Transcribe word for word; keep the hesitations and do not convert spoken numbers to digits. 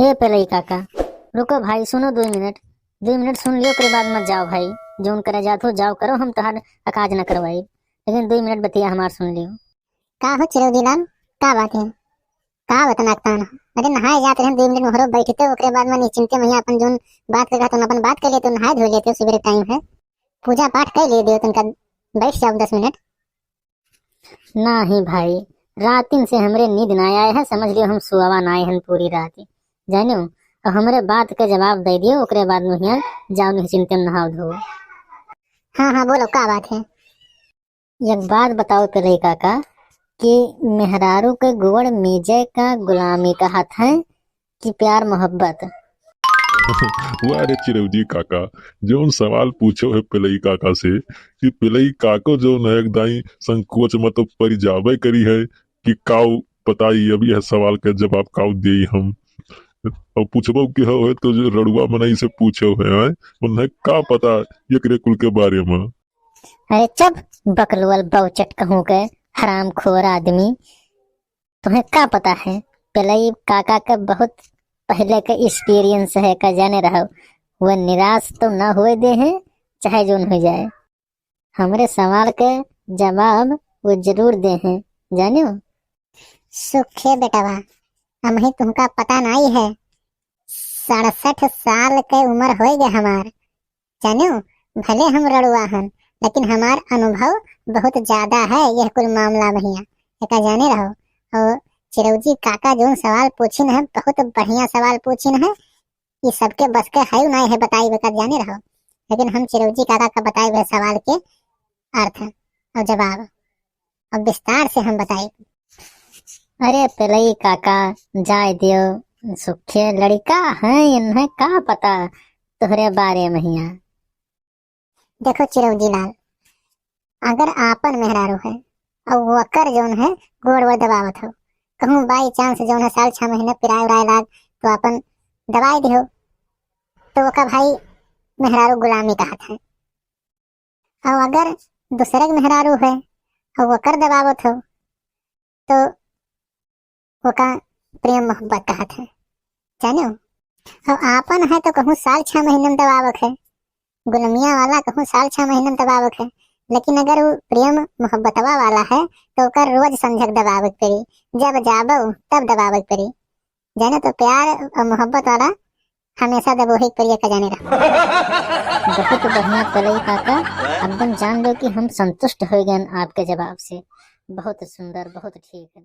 ए पेलई काका, रुको भाई, सुनो दुइ मिनट, दुइ मिनट सुन लियो, ओकरे बाद मत जाओ भाई। जौन करे जात हो, जाओ करो, हम तोहार अकाज न करवाई, लेकिन दुइ मिनट बतिया हमार सुन लियो। का हो चिरौरी लाल, का बात है? का बतना तान हो? अरे नहाए जात रहन, दुइ मिनट मोहरो बैठते, ओकरे बाद में निश्चिंते में अपन जौन बात कर रहा, तो अपन बात कर लेते, नहाए धो लेते, सुबह टाइम है, पूजा पाठ कर ले दियो, तनका बैठ जाओ दस मिनट। नाही भाई, रातिन से हमरे नींद ना आए है, समझ लियो हम सुआवा ना आए हन पूरी रात, जानियो। और हमरे बात के जवाब दे दियो, ओकरे बाद में हियाँ जाओ निश्चिंते में नहाओ धो। हाँ, हाँ, बोलो, का बात है? एक बात बताओ पेलई काका कि मेहरारू के गोड़ मीजे का गुलामी कहत हैं कि प्यार मोहब्बत? वाह रे चिरौजी काका, जौन सवाल पूछो है पेलई काका से कि पेलई काको जौन है एक दाई संकोच में तो परि जाबे करी है कि काऊ बताई, अब यह सवाल के जवाब काऊ देई हम। और पूछबो के हो है तो जो रड़ुआ मनई से पूछो है, आय? उन्हें का पता एकरे कुल के बारे में? अरे चुप, बकलोल बौचट कहूँ के, हरामखोर आदमी। तुम्हें का पता है, पेलई काका के बहुत पहले के experience है, का जाने रहो, वह निराश तो ना हुए दे हैं, चाहे जौन हो जाए। हमरे सवाल के जवाब वो जरूर दे हैं, जानियो। सुखे बेटवा, अमही तुमका पता नाई है, सड़सठ साल के उम्र होई गए हमार, जानियो, भले हम रड़ुआ हन, लेकिन हमार अनुभव बहुत ज्यादा है यह कुल मामला में हियाँ, एका जाने रहो। और चिरौजी काका जौन सवाल पूछिन है, बहुत बढ़िया सवाल पूछिन है। ये सबके बस के है नहीं है बताई बेकार, जाने रहो, लेकिन हम चिरौजी काका का बताई हुए सवाल के अर्थ और जवाब और विस्तार से हम बताई। अरे पेलई काका, जाए दियो, सुखे लड़का है, इन्हें का पता तोहरे बारे में हियाँ। देखो चिरौजी लाल, अगर आपन मेहरारू है और वकर जौन है गोड़ वोड़ दबावत हो, कहूँ by chance जौन है साल छह महीने पिराए उराए लाग, तो आपन दबाए दिहो, तो ओका भाई मेहरारू गुलामी कहत है। और अगर दूसरे के मेहरारू है और वकर दबावत हो, तो ओका प्रेम मोहब्बत कहत है, जानियो। और आपन है तो कहूँ साल छह महीने में दबावक है, गुलमिया वाला कहूँ साल छह महीने में दबावक है, लेकिन अगर वो प्रेम मोहब्बतवा वाला है तो ओकर रोज संझक दबावक पड़ी, जब जाबो तब दबावक पड़ी, जाने तो प्यार और मोहब्बत वाला हमेशा दबोहे के पड़ी, का जाने रहो। बहुत बढ़िया पेलई काका, एकदम जान लो कि हम संतुष्ट हो गए आपके जवाब से। बहुत सुंदर, बहुत ठीक है।